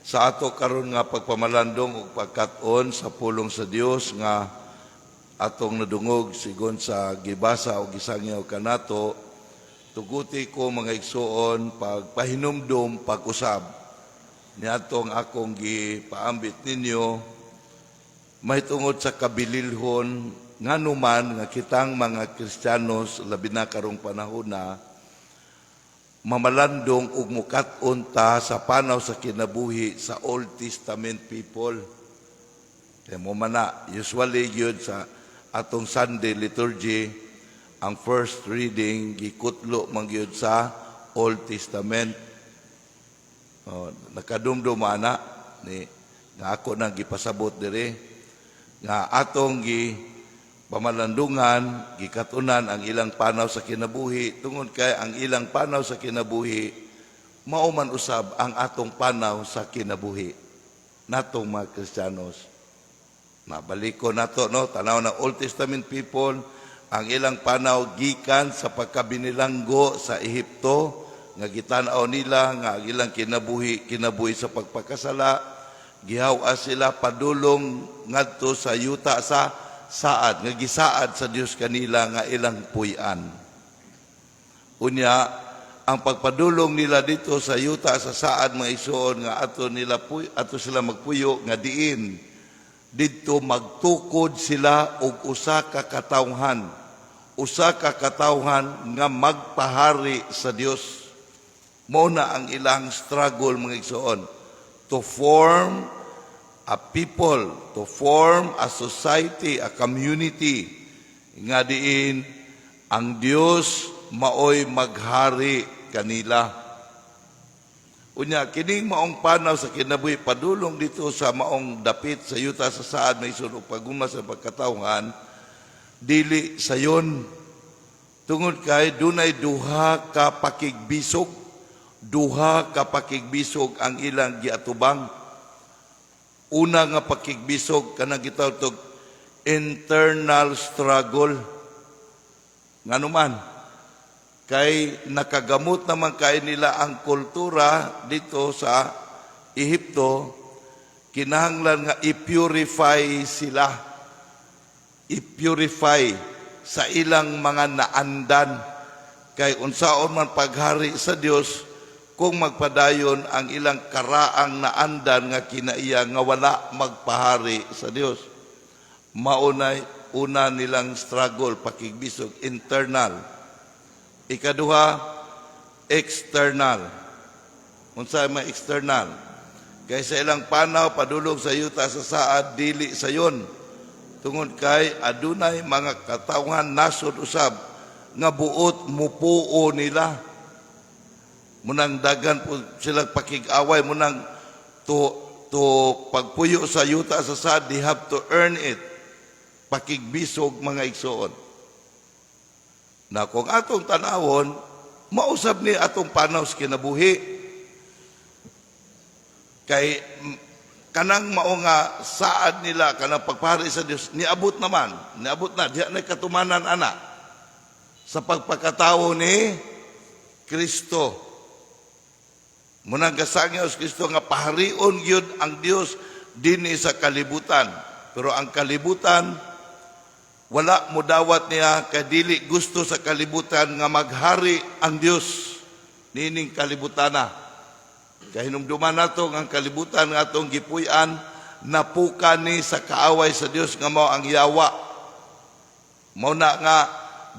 Sa ato karon nga pagpamalandong ug pagkat-on sa pulong sa Dios nga atong nadungog sigon sa gibasa o gisangyaw kanato, tuguti ko, mga igsuon, pagpahinumdum pag-usab niadtong akong gipaambit ninyo mahitungod sa kabililhon nganuman nga kitang mga Kristiyanos, labi na karong panahon na, mamalandong ug mukat-on ta sa panaw sa kinabuhi sa Old Testament people. Kaya mao man na, usually gyud sa atong Sunday liturgy, ang first reading gikutlo man gyud sa Old Testament. Oh, nakadumdum ana ni nga ako nang gipasabot diri nga atong gi pamalandungan, gikatunan ang ilang panaw sa kinabuhi tungod kay ang ilang panaw sa kinabuhi mao man usab ang atong panaw sa kinabuhi natong mga Kristiyanos. Mabalik ko nato, no, tanaw na Old Testament people, ang ilang panaw gikan sa pagkabinilanggo sa Ehipto, nga gitan-aw nila nga ang ilang kinabuhi kinabuhi sa pagpakasala, gihaw sila padulong ngadto sa yuta sa saad nga gisaad sa Dios kanila nga ilang puy-an. Unya ang pagpadulong nila dito sa yuta sa saad, mga igsuon, nga ato nila puy, ato sila magpuyo, nga diin didto magtukod sila og usa ka katawhan nga magpahari sa Dios. Mao na ang ilang struggle, mga igsuon, to form a people, to form a society, a community nga diin ang Dios maoy maghari kanila. Unya kining maong panaw sa kinabuhi padulong dito sa maong dapit sa yuta sa saad may sulok paguma sa pagkatawhan, dili sayon tungod kay dunay duha ka pakigbisog ang ilang giatubang. Una nga pakigbisog, kanang gitawag tog internal struggle. Nganuman kay nakagamot naman kay nila ang kultura dito sa Ehipto, kinahanglan nga i-purify sila, i-purify sa ilang mga naandan, kay unsaon man paghari sa Dios kung magpadayon ang ilang karaang naandan nga kinaiya nga wala magpahari sa Dios? Maunay una nilang struggle, pakigbisog, internal. Ikaduha, external. Unsa may external? Kay sa ilang panaw padulong sa yuta sa saad, dili sayon tungod kay adunay mga katawhan, nasod usab, nga buot mupuo nila. Munang dagan po silang pakig-away, munang to pagpuyo sa yuta sa saad, they have to earn it. Pakigbisog, mga igsuon, na kung atong tanawon, mausab ni atong panaw sa kinabuhi, kay kanang mao nga saad nila, kanang pagpari sa Dios, niabot naman, niabot na diha na katumanan ana sa pagpakatawo ni Kristo. Munang gasangyaw sa Kristo nga paharion gyud ang Dios dinhi sa kalibutan. Pero ang kalibutan wala modawat niya kay dili gusto sa kalibutan nga maghari ang Dios niining kalibutana. Kay hinumduman nato nga ang kalibutan nga atong gipuy-an napuka ni sa kaaway sa Dios nga mao ang yawa. Mao na nga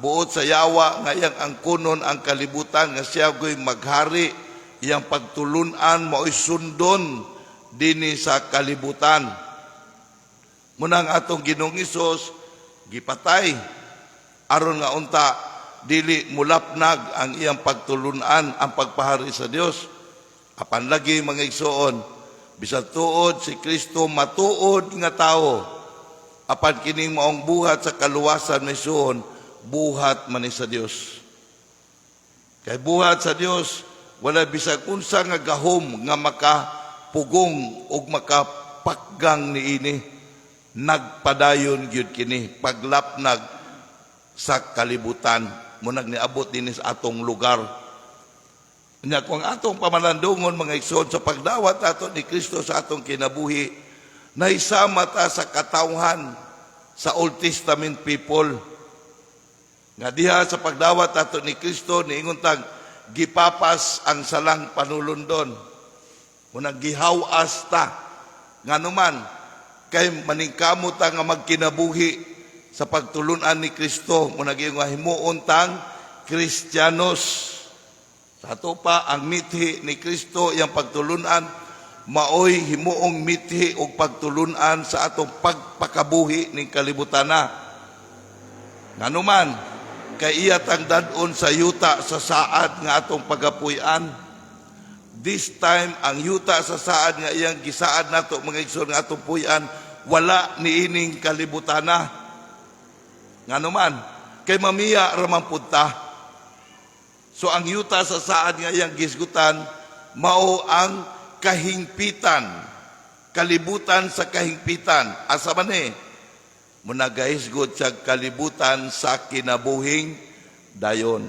buot sa yawa nga iyang angkunon ang kalibutan, nga siya goy maghari, iyang pagtulunan mao'y sundon dinhi sa kalibutan. Munang atong Ginoong Hesus gipatay aron nga unta dili mulapnag ang iyang pagtulunan, ang pagpahari sa Dios. Apan lagi, mga igsuon, bisan tuod si Kristo matuod nga tawo, apan kining maong buhat sa kaluwasan, mga igsuon, buhat man ni sa Dios. Kay buhat sa Dios, wala bisag unsa nga gahom nga makapugong ug makapakgang niini. Nagpadayon gyud kini paglapnag sa kalibutan, munag niabot dinhi sa atong lugar. Nya kung atong pamalandungon, mga igsoon, sa pagdawat ato ni Kristo sa atong kinabuhi, nahisama ta sa katawhan sa Old Testament people. Nga diha sa pagdawat ato ni Kristo, niingon tag gipapas ang salang panulundon. Munang gihawas ta. Nganuman, kay maningkamot ta nga magkinabuhi sa pagtulunan ni Kristo, munang nga himuon tang Kristiyanos. Sa ato pa, ang mithi ni Kristo, iyang pagtulunan, maoy himuong mithi og pagtulunan sa atong pagpakabuhi ning kalibutan na. Nganuman, kay iya tang dad-on sa yuta sa saad nga atong pagapuy-an. This time, ang yuta sa saad nga iyang gisaad nato, mga igsoon, nga atong puy-an, wala niining kalibutana. Nganuman, kay mamiya raman pud ta. So ang yuta sa saad nga iyang gisgutan mao ang kahingpitan, kalibutan sa kahingpitan. Asa man eh? Munagahisgot sa kalibutan sa kinabuhing dayon.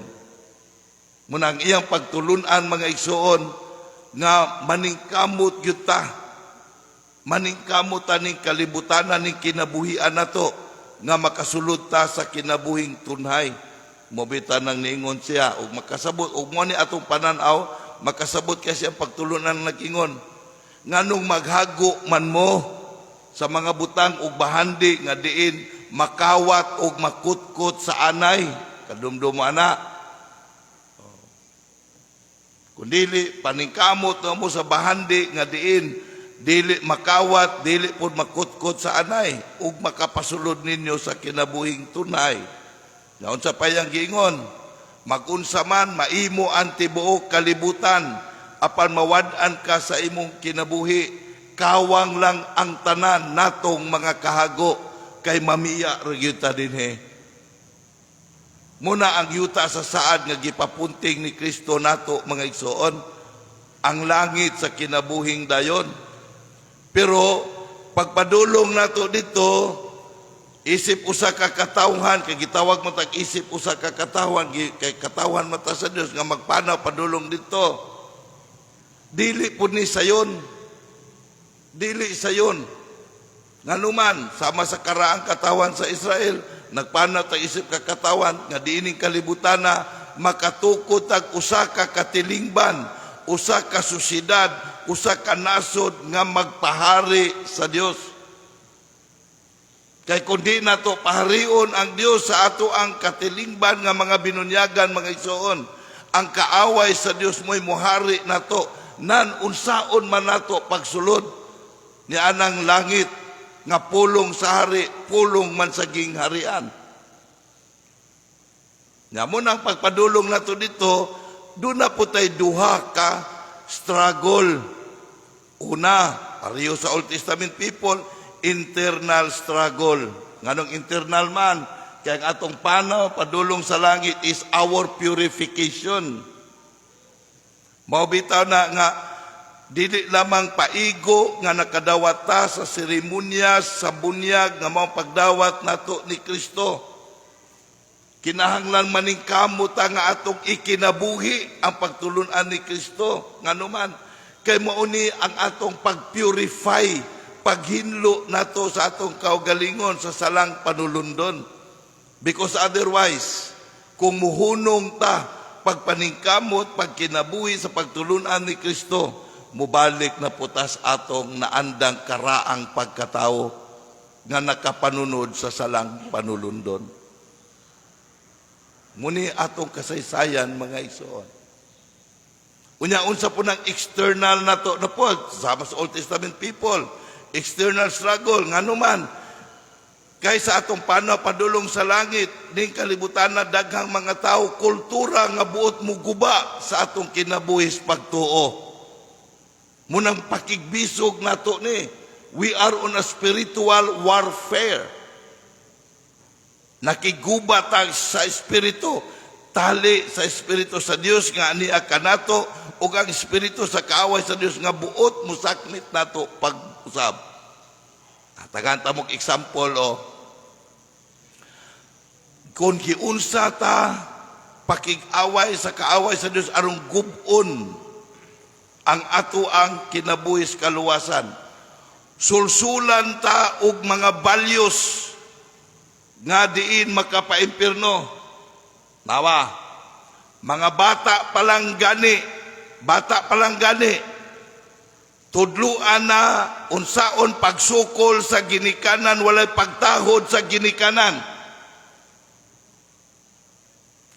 Munang iyang pagtulunan, mga igsoon, nga maningkamot gyud ta. Maningkamot ta ning kalibutanan ning kinabuhian nato nga makasulod ta sa kinabuhing tunhay. Mobita nang niingon siya ug makasabot ug mo ni atong panan-aw, makasabot kay siya pagtulunan. Nag-ingon, "Nganong maghago man mo sa mga butang ug bahandi nga diin makawat ug makutkot sa anay?" Kadumdum ana. Kung dili paningkamot na mo sa bahandi nga diin dili makawat, dili pud makutkot sa anay ug makapasulod ninyo sa kinabuhing tunay. Naunsa pa yang giingon? "Magunsa man maimo ang tibuok kalibutan apan mawad-an ka sa imong kinabuhi, kawang lang ang tanan natong mga kahago kay mamiya ra gyud ta dinhi." Muna ang yuta sa saad nga gipapunting ni Kristo nato, mga igsoon, ang langit sa kinabuhing dayon. Pero pagpadulong nato dito, isip usa ka katawhan, kay gitawag mo tag isip usa ka katawhan, kay katawhan mata sa Dios nga magpanaw padulong dito. Dili pud ni sayon. Dili sayon. Nganuman, sama sa karaang katawan sa Israel, nagpanaw tag isip ka katawan nga diining kalibutan na makatukod tag usa ka katilingban, usa ka sosyedad, usa ka nasod nga magpahari sa Dios. Kay kung di nato paharion ang Dios sa ato ang katilingban nga mga binunyagan, mga igsoon, ang kaaway sa Dios mo'y muhari nato nan unsaon man nato pagsulod ni anang langit nga pulong sa hari, pulong man sa gingharian. Nya mo nang pagpadulong nato dito, doon na po tayo duha ka struggle. Una, pareho sa Old Testament people, internal struggle. Nganong internal man? Kaya ang atong panaw padulong sa langit is our purification. Mao bitaw na nga dili lamang paigo nga nakadawat ta sa seremonya sa bunyag nga mao pagdawat nato ni Kristo. Kinahanglan maningkamot ta nga atong ikinabuhi ang pagtulunan ni Kristo. Nganuman, kay mao ni ang atong pag-purify, paghinlo nato sa atong kaugalingon sa salang panulundon. Because otherwise, kung muhunong ta pagpaningkamot, pagkinabuhi sa pagtulunan ni Kristo, mubalik na putas atong naandang karaang pagkatao nga nakapanunod sa salang panulundon. Muni atong kasaysayan, mga igsoon. Unya, unsa po ng external nato na po sama sa Old Testament people, external struggle? Nganuman, kay sa atong panaw padulong sa langit ning kalibutan na daghang mga tao, kultura nga buot muguba sa atong kinabuhi sa pagtuo. Munang pakigbisog nato ni, we are on a spiritual warfare. Nakiguba ta sa espiritu, tali sa espiritu sa Dios nga ania kanato ug ang espiritu sa kaaway sa Dios nga buot musakmit nato pag-usab. Tagaan ta mong example o. Kung giunsa ta Pakig-away sa kaaway sa Dios aron gub-on ang ato ang kinabuhi sa kaluwasan. Sulsulan ta og mga values nga diin makapaimpirno. Nawa, mga bata pa lang gani, bata pa lang gani, tudluan na unsaon pagsukol sa ginikanan, walay pagtahod sa ginikanan.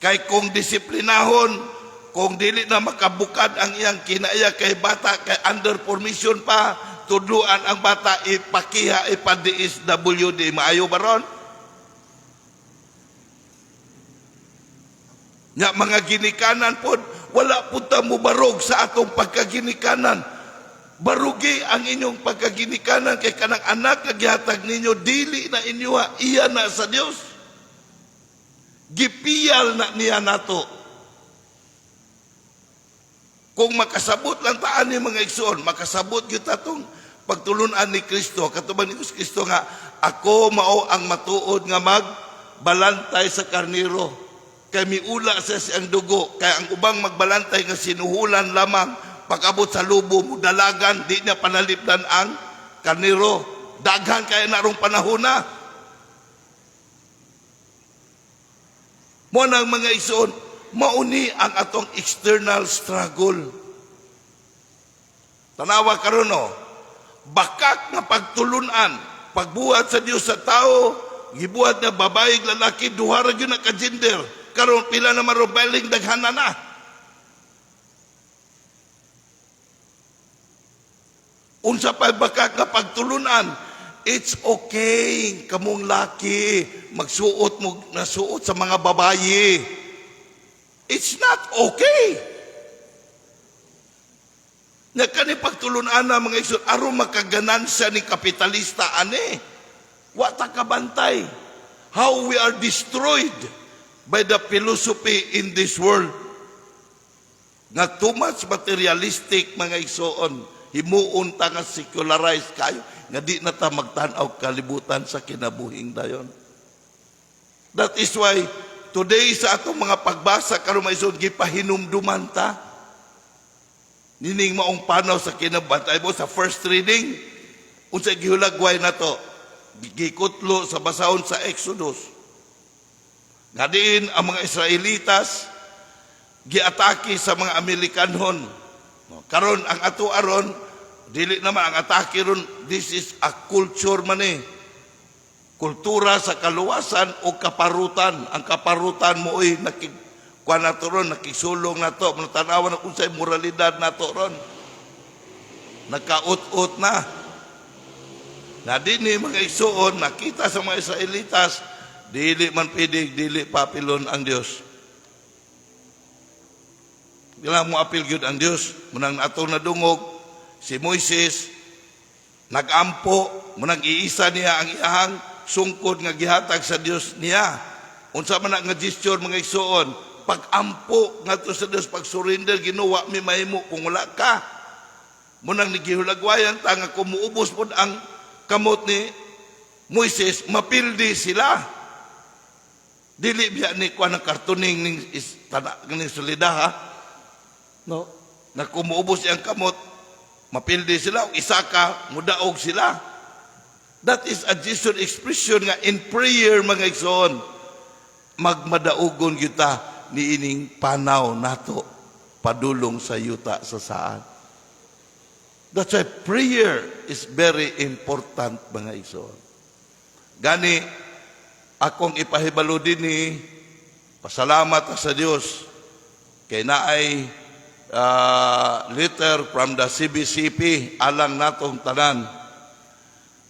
Kay kung disiplinahon, kung dili na makabukad ang iyang kinaiya kay bata, kay under formation pa, tudluan ang bata, ipakiha, ipa-DSWD, maayo baron? Nya mga ginikanan pod, wala pud ta mobarog sa atong pagkaginikanan. Barugi ang inyong pagkaginikanan kay kanang anak nga gihatag ninyo dili na inyo, iya na sa Dios. Gipiyal na niya nato. Kung makasabot lang ta ani, mga igsoon, makasabot gyud ta tong pagtulunan ni Kristo, katubang ni Kristo nga ako mao ang matuod nga magbalantay sa karniro. Kay miula sa siyang dugo, kay ang ubang magbalantay nga sinuhulan lamang, pag-abot sa lubo mo dalagan, di niya panalipdan ang karniro. Daghan kay narong panahon na. Mo nang mga igsoon, mauni ang atong external struggle. Tanawa karon no, bakak nga pagtulunan, pagbuhat sa Dios sa tao, gibuhat niya babae ug lalaki, duha ra gyud na ka gender. Karon pila na marubeling daghana na. Unsa pa bakak nga pagtulunan? It's okay kamong laki magsuot mo nasuot sa mga babaye. It's not okay. Nga kani pagtulunan na, mga igsoon, aron makaganansya ni kapitalista ani. Wa ta kabantay how we are destroyed by the philosophy in this world. Nga too much materialistic, mga igsoon, himuon ta nga secularize kayo, nga di na ta magtan-aw kalibutan sa kinabuhing dayon. That is why today sa atong mga pagbasa karon, mga igsoon, gipahinumduman ta nining maong panaw sa kinabantay mo sa first reading, unsay gihulagway nato, gikutlo sa basahon sa Exodus nga diin ang mga Israelitas giatake sa mga Amerikanhon. No, karon ang ato aron dili naman ang atake ron. This is a culture man eh. Kultura sa kaluwasan o kaparutan. Ang kaparutan mo ay nakig kuan nato ron, nakisulong nato, tanawan na unsay moralidad nato ron. Nakaut-ut na. Na dinhi, mga igsuon, nakita sa mga Israelitas, dili man pwede, dili papilon ang Dios. Kailangan mo apil gyud ang Dios. Munang atong nadungog, si Moises, nagampo, munang iisa niya ang iyahang sungkod nga gihatag sa Dios niya. Unsa man na nga gesture, mga igsuon, pagampo ngadto sa Dios, pag surrender, "Ginoo, mi mahimo kung wala ka." Munang nagihulagwayan ta nga kung muubos pod ang kamot ni Moises, mapildi sila. Dili biya ni kuan ang kartuning ning is, tana, ning sulida ha. No. Na kung muubos iyang kamot, mapildi sila, o isa ka, mudaog sila. That is a gesture expression nga in prayer, mga igsoon, magmadaugon kita niining panaw nato padulong sa yuta sa saad. That's why prayer is very important, mga igsoon. Gani akong ipahibalo dinhi, pasalamat sa Dios kay naay letter from the CBCP alang natong tanan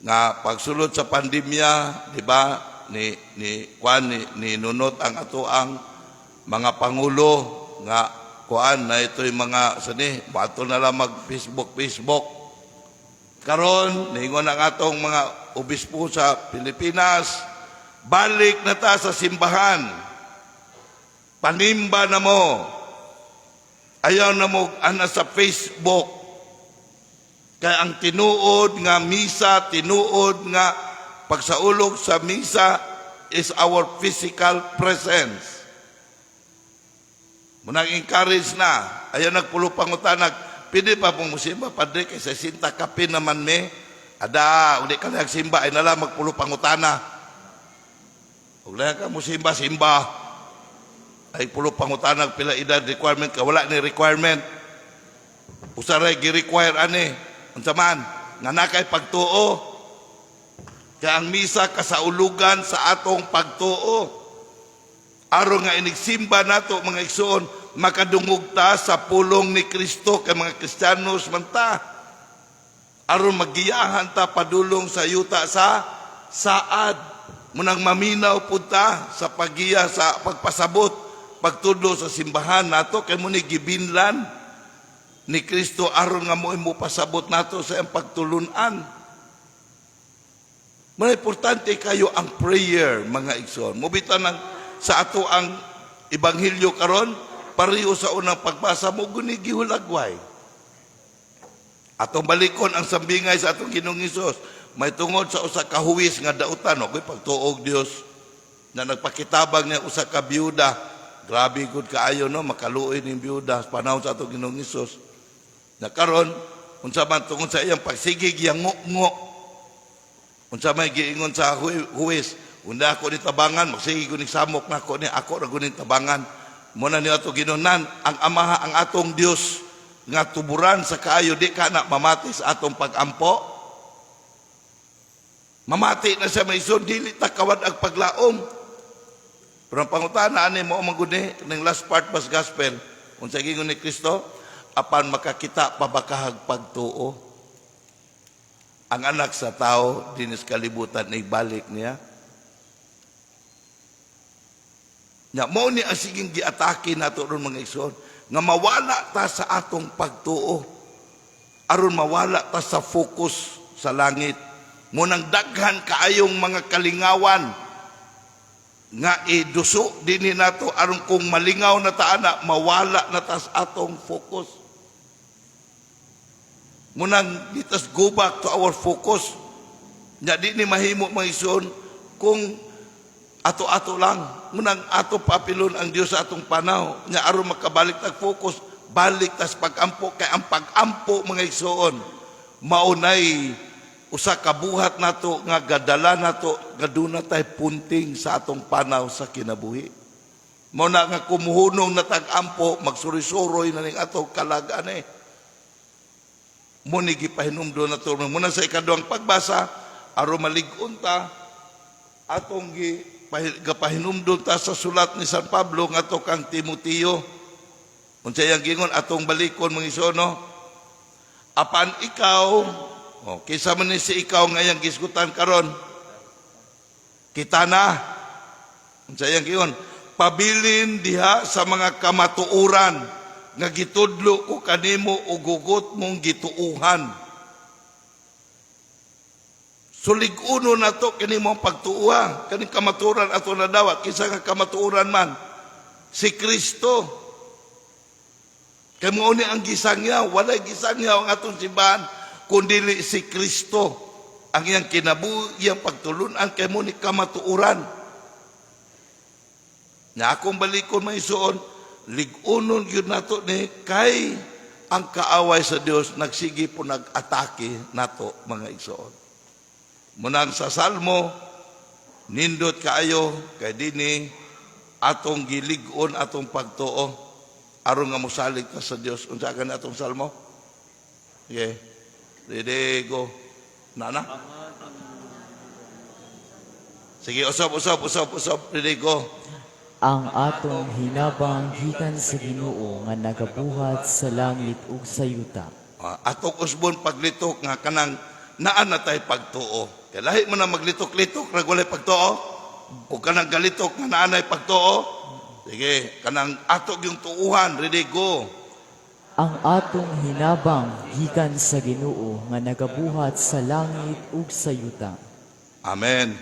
nga pagsulod sa pandemya, di ba, ni ni kuan ni, ni nunot ang ato ang mga pangulo nga kuan na ito'y mga sani bato na lang mag Facebook Facebook. Karon niingon ang atong mga obispo sa Pilipinas, balik na ta sa simbahan, panimba na mo, ayaw na mo ana sa Facebook, kay ang tinuod nga misa, tinuod nga pagsaulog sa misa is our physical presence. Munang encourage na, ayaw nagpulo pangutanag, pwede pa pong musimba, Padre, kay 60 kapin naman me. Ada, uli ka nagsimba, ay nala magpulo pangutana. Ug lahi ka musimba, simba. Ay pulo pangutanag pila edad requirement ka, wala ni requirement. Usaray gi-require ani. Unsa man? Nga naa kay pagtuo. Kaya ang misa kasaulugan sa atong pagtuo. Aron nga inigsimba nato, mga igsoon, makadungog ta sa pulong ni Kristo kay mga Kristiyanos man ta. Aron magiyahan ta padulong sa yuta sa saad. Munang maminaw pud ta sa paggiya, sa pagpasabot, pagtudlo sa simbahan nato kay mo ni gibinlan ni Kristo aron nga mo pasabot nato sa iyang pagtulunan. Mga importante kayo ang prayer, mga igsoon. Mubita ng sa ato ang ebanghelyo karon, pareho sa unang pagbasa mo guni gihulagway. Atong balikon ang sambingay sa atong Ginoong Hesus. May tungod sa usa ka huwis nga dautan, okay, pagtuog Dios na nagpakitabang niya usa ka biyuda. Grabe gud kaayo, no, makaluoy ning biyuda sa panahon sa atong Ginoong Hesus. Na karon unsa man tungod sa iyang pagsigig yang ngo. Unsa may giingon sa huwis, unda ako ni tabangan, magsige ko ni samok nako ni ako ra gud ni tabangan. Mo na ni ato ginunan ang Amaha, ang atong Dios nga tuburan sa kaayo, di ka na mamati sa atong pagampo. Mamati na siya, may dili ta kawad ang paglaom. Pero ang pangutana ani mo man gud ni ning last part bas gospel, unsa gingon ni Kristo? Apan makakita pa ba kahag pagtuo? Ang Anak sa Tao dinis kalibutan ni balik niya. Nya mo ni ang siging giatake nato ron, mga igsoon, nga mawala ta sa atong pagtuo aron mawala ta sa focus sa langit. Mo nang daghan kaayong mga kalingawan nga iduso dinhi nato aron kung malingaw na ta ana, mawala na ta sa atong focus. Munang let us go back to our focus. Nya di ni mahimo, mga igsoon, kung ato-ato lang. Munang ato papilon ang Dios sa atong panaw. Nya aron makabalik tag focus, balik tas pag-ampo, kay ang pag-ampo, mga igsoon, maunay usa ka buhat nato nga gadala nato nga duna tay punting sa atong panaw sa kinabuhi. Mao na nga kumuhunong na tag-ampo, magsuri-suroy na ning atong kalagan eh. Mo ni gipahinumdom na to. Muna sa ikaduhang pagbasa, aron malig-on ta, atong gapahinumdom ta sa sulat ni San Pablo ngadto kang Timoteo. Unsa iyang gingon? Atong balikon, mga igsoon, no? Apan ikaw, oh, kinsa man ni si ikaw nga iyang gisgutan karon? Kita na. Unsa iyang gingon? Pabilin diha sa mga kamatuoran nga gitudlo ko kanimo ug hugot mong gituuhan. Sulig-uno na to kini mo pagtuuha, kaning kamatuoran ato nadawat. Kinsa nga kamatuoran man? Si Kristo. Kay mao ni ang gisangyaw, walay gisangyaw ang atong simbahan kun dili si Kristo. Ang iyang kinabuhi, iyang pagtulunan, kay mo ni kamatuoran. Na akong balikon, mga igsoon, lig-unon gyud nato ni kay ang kaaway sa Dios nagsige po nag-atake nato, mga igsoon. Munang sa Salmo, nindot kaayo kay dini atong gilig-on atong pagtuo aron nga mosalig ka sa Dios. Unsa ka atong Salmo? Okay. Ready, go. Nana? Sige, usop, usop, usop, usop. Ready, go. Ang atong hinabang gikan sa Ginoo nga nagabuhat sa langit ug sa yuta. Ah, atong usbon paglitok nga kanang naa na tay pagtuo. Kay lahi mo na maglitok-litok ra walay pagtuo. O kanang galitok nga naa nay pagtuo. Sige, kanang ato yung tuuhan, ready, go. Ang atong hinabang gikan sa Ginoo nga nagabuhat sa langit ug sa yuta. Amen.